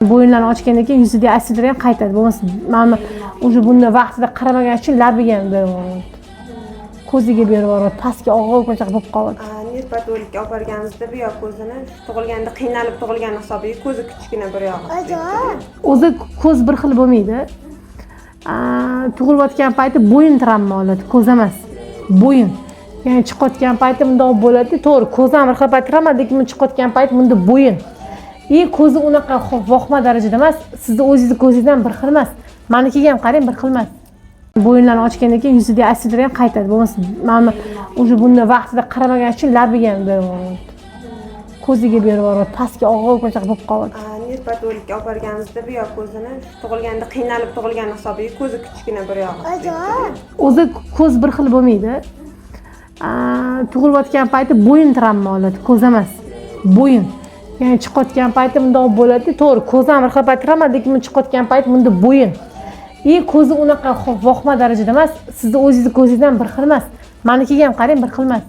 Bo'yinlarni ochgandan keyin yuzidagi asidlar ham qaytadi. Bo'lmasa mana уже buni vaqtida qaramagan uchun labiga ham berib yuboryapti, ko'ziga berib yuboryapti, pastga og'ir bo'lib qolyapti. Nevropatologga olib borganimizda bu yoq ko'zini tug'ilganda qiynalib tug'ilgani hisobiga ko'zi kichkina bir yog'i. O'zi ko'z bir xil bo'lmaydi. Tug'ilayotgan payti bo'yin travma oladi, ko'z emas, bo'yin. Ya'ni chiqayotgan payti bundoq bo'ladi, to'g'ri, ko'z ham bir xil payt travma, lekin chiqayotgan payt bunda bo'yin и ko'zi unaqa vohma darajada emas. Sizni o'zingizni ko'zingiz ham bir xil emas, manikiga ham qarang, bir xil emas. Bo'yinlarni ochgandan keyin yuzidagi asidlar ham qaytadi. Bo'lmasa mana уже buni vaqtida qaramagan uchun labiga ham berib yuboryapti, ko'ziga berib yuboryapti, pastga og'ir bo'lib qolyapti. Nevropatologga olib borganimizda bu yoq ko'zini tug'ilganda qiynalib tug'ilgani hisobiga ko'zi kichkina bir yog'i. O'zi ko'z bir xil bo'lmaydi. Tug'ilayotgan payti bo'yin travma oladi, ko'z emas, bo'yin. Ya'ni chiqayotgan payti bundoq bo'ladi, to'g'ri, ko'z ham bir xil payt travma, lekin chiqayotgan payt bunda bo'yin и ko'zi unaqa vohma darajada emas. Sizni o'zingizni ko'zingiz ham bir xil emas, manikiga ham qarang, bir xil emas.